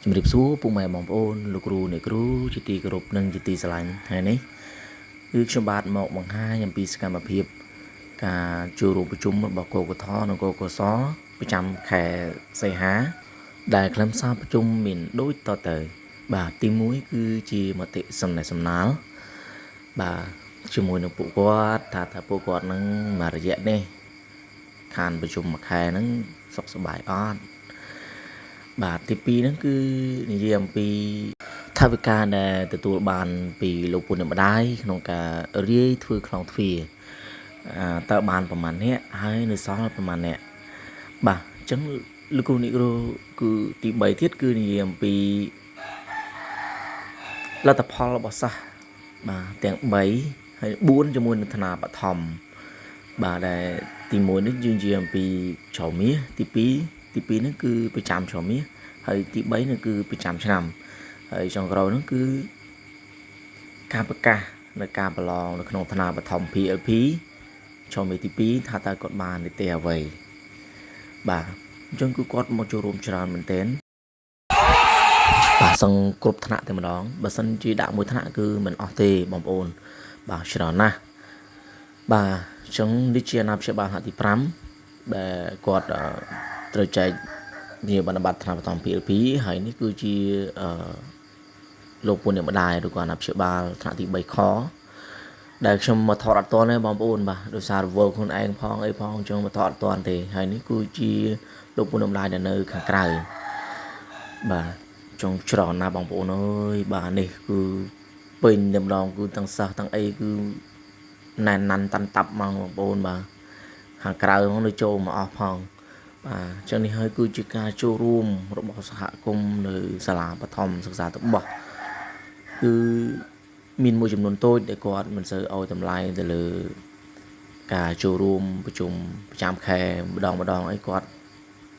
ជំរាបសួរពុកម៉ែបងប្អូនលោកគ្រូអ្នកគ្រូជាទីគោរពនិងជាទីស្រឡាញ់ថ្ងៃនេះគឺខ្ញុំបាទមកបង្ហាញអំពីសកម្មភាពការចូលរួមប្រជុំរបស់កកថនិងកកសប្រចាំខែសីហា ដែលខ្លឹមសារប្រជុំមានដូចតទៅ បាទទី1គឺជាមតិសំណេះសំណាលបាទជាមួយនឹងពួកគាត់ថាពួកគាត់នឹងមួយរយៈនេះខានប្រជុំមួយខែហ្នឹងសុខសប្បាយអត់បាទទី2ហ្នឹងគឺនិយាយអំពីថវិកាដែលទទួលបានពីលោកពុទ្ធម្ដាយក្នុងការរាយធ្វើខ្លោងទ្វារតើបានប្រមាណអ្នកហើយនៅសល់ប្រមាណអ្នកបាទអញ្ចឹងលោកគ្រូអ្នកគ្រូគឺទី3ទៀតគឺនិយាយអំពីលទ្ធផលរបស់សិស្សបាទទាំង3ហើយ4ជាមួយនឹងថ្នាបឋមបាទដែលទី1នេះយើងនិយាយអំពីឆមាសទី2ទី2នេះគឺប្រចាំឆមាសហើយទី3នេះគឺប្រចាំឆ្នាំហើយចុងក្រោយនោះគឺការប្រកាសនៅការប្រឡងនៅក្នុងថ្នាបឋម PLP ឆមាសទី2ថាតើគាត់បាននិទេសអ្វីបាទអញ្ចឹងគឺគាត់មកចូលរួមច្រើនមែនទែនបាទសឹងគ្រប់ថ្នាក់តែម្ដងបើសិនជាដាក់មួយថ្នាក់គឺមិនអស់ទេបងប្អូនបាទច្រើនណាស់បាទអញ្ចឹងនេះជាអាណាព្យាបាលថ្នាក់ទី5ដែលគាត់ត្រូវចែកជាបណ្ឌបត្តិថ្នាក់បឋម PLP ហើយនេះគឺជាអឺលោកពូអ្នកម្ដាយឬក៏អាណាព្យាបាលថ្នាក់ទី3ខដែលខ្ញុំមកថតអត់ទាន់ទេបងប្អូនបាទដោយសាររវល់ខ្លួនឯងផងអីផងអញ្ចឹងមកថតអត់ទាន់ទេហើយនេះគឺជាលោកពូអ្នកម្ដាយដែលនៅខាងក្រៅបាទចង់ច្រើនណាស់បងប្អូនអើយបាទនេះគឺពេញតែម្ដងគឺទាំងសិស្សទាំងអីគឺណែនណាន់តាន់តាប់ហ្មងបងប្អូនបាទខាងក្រៅហ្នឹងនៅចូលមកអស់ផងបាទអញ្ចឹងនេះហើយគឺជាការចូលរួមរបស់សហគមន៍នៅសាលាបឋមសិក្សាទឹកបោះគឺមានមួយចំនួនតូចដែលគាត់មិនសូវឲ្យតម្លៃទៅលើការចូលរួមប្រជុំប្រចាំខែម្ដងម្ដងអីគាត់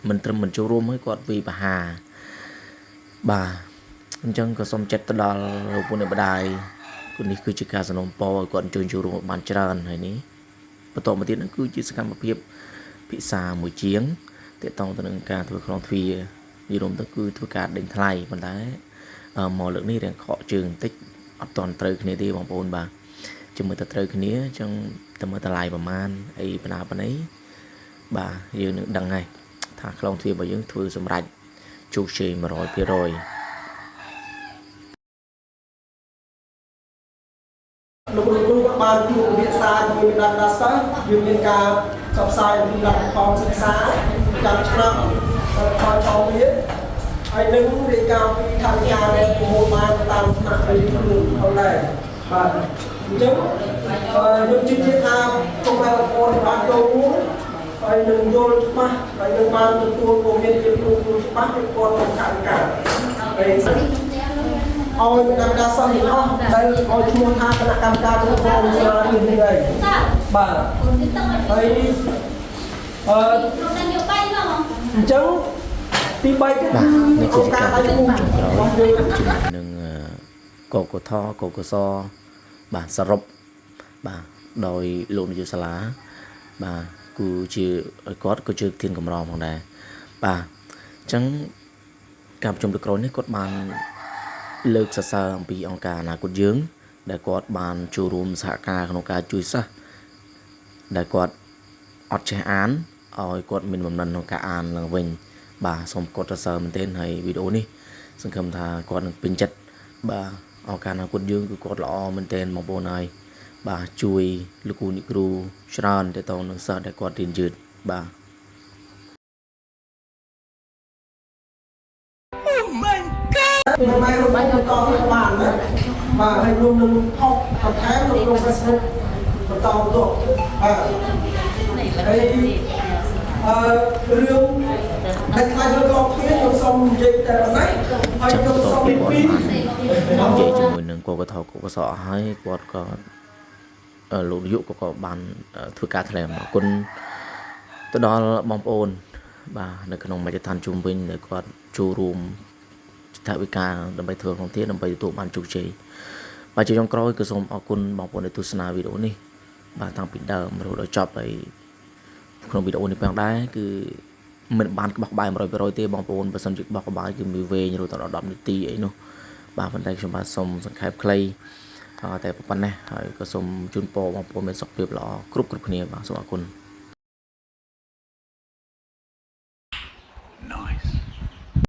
មិនត្រឹមមិនចូលរួមហើយគាត់វាយប្រហារបាទអញ្ចឹងក៏សូមចិត្តទៅដល់លោកពុទ្ធអ្នកម្ដាយគូនេះគឺជាការសំណូមពរឲ្យគាត់អញ្ជើញចូលរួមឲ្យបានច្រើនហើយនេះបន្តមកទៀតនោះគឺជាសកម្មភាពពិសាមួយជាងទាក់ទងទៅនឹងការធ្វើខ្លោងទ្វារនិយាយរួមទៅគឺធ្វើការដេញថ្លៃប៉ុន្តែមកលើកនេះរៀងខកជើងបន្តិចអត់ទាន់ត្រូវគ្នាទេបងប្អូនបាទជាមួយតែត្រូវគ្នាអញ្ចឹងតែមើលតម្លៃប្រមាណអីបណ្ណាបណ្ណីបាទយើងនឹងដឹងហើយថាខ្លោងទ្វាររបស់យើងធ្វើសម្រាប់ជោគជ័យ100% លោកគ្រូគ្រូក៏បានជួបពិភាក្សាជាមួយនឹងដាសិស្សយើងមានការផ្សព្វផ្សាយអំពីលទ្ធផលសិក្សាប្រចាំឆ្នាំលទ្ធផលឆមាសហើយនឹងរាយការណ៍ពីថវិកាដែលប្រមូលបានតាមថ្នាក់រៀនខ្លួនផងដែរបាទអញ្ចឹងខ្ញុំជឿជាក់ថាពុកម៉ែបងប្អូនបានចូលរួមហើយនឹងយល់ច្បាស់ហើយនឹងបានទទួលព័ត៌មានពីគ្រូគ្រូច្បាស់ពីព័ត៌មានថវិកាហើយឲ្យបណ្ដាសិស្សទាំងអស់ដែលឲ្យឈ្មោះថាគណៈកម្មការគ្រប់គ្រងសាលារៀននេះហើយបាទហើយអឺអញ្ចឹងទី3ទៀត បាទ គឺ នេះ អង្គ គឺជាការប្រ ការដៃគូ ជុំចុងក្រោយ របស់យើង ជាមួយនឹងកកថកកសបាទសរុបបាទដោយលោកនាយកសាលាបាទគឺជាគាត់ក៏ជាធានកម្រងផងដែរបាទអញ្ចឹងការប្រជុំលើកក្រោយនេះគាត់បានលើកសរសើរអំពីអង្គការអនាគតយើង ដែលគាត់បានចូលរួមសហការក្នុងការជួយសិស្សដែលគាត់អត់ចេះអានឲ្យគាត់មានបំណិនក្នុងការអានឡើងវិញបាទសូមគាត់សរសើរមែនទែនហើយវីដេអូនេះសង្ឃឹមថាគាត់នឹងពេញចិត្តបាទអង្គការអនាគតយើងគឺគាត់ល្អមែនទែនបងប្អូនហើយបាទជួយលោកគ្រូអ្នកគ្រូច្រើនទៅតនឹងសិស្សដែលគាត់រៀនយឺតបាទ មិនមែនរបស់បន្តទៀតបានណាបាទហើយខ្ញុំនឹងផុសបន្ថែមនៅក្នុង Facebook បន្តបន្ទាប់បាទហើយអឺរឿងដែលខ្លាចរឿងក្របគ្នាខ្ញុំសូមនិយាយតែប៉ុណ្ណេះហើយ ចាំ ខ្ញុំ បន្ទា សូម ប់ពីគាត់ ទី2 បាននិយាយជាមួយនឹងកកថកកសអស់ហើយគាត់ក៏លោកនាយកក៏បានធ្វើការថ្លែងអំណរគុណទៅដល់បងប្អូន បាទនៅក្នុងមជ្ឈដ្ឋានជុំវិញដែលគាត់ចូលរួមថវិកាដើម្បីធ្វើក្នុងធានដើម្បីទទួលបានជោគជ័យបាទជាចុងក្រោយក៏សូមអរគុណបងប្អូនដែលទស្សនាវីដេអូនេះបាទតាំងពីដើមរហូតដល់ចប់ហើយក្នុងវីដេអូនេះផងដែរគឺ មិនបានក្បោះក្បាយ100%ទេបងប្អូនបើសិនជាក្បោះក្បាយគឺមានវែងរហូតដល់10នាទីអីនោះបាទប៉ុន្តែខ្ញុំបាទសូមសង្ខេបខ្លីតែប៉ុណ្ណេះហើយក៏សូមជូនពរបងប្អូនមានសុខភាពល្អគ្រប់គ្រប់គ្នាបាទសូមអរគុណ Nice.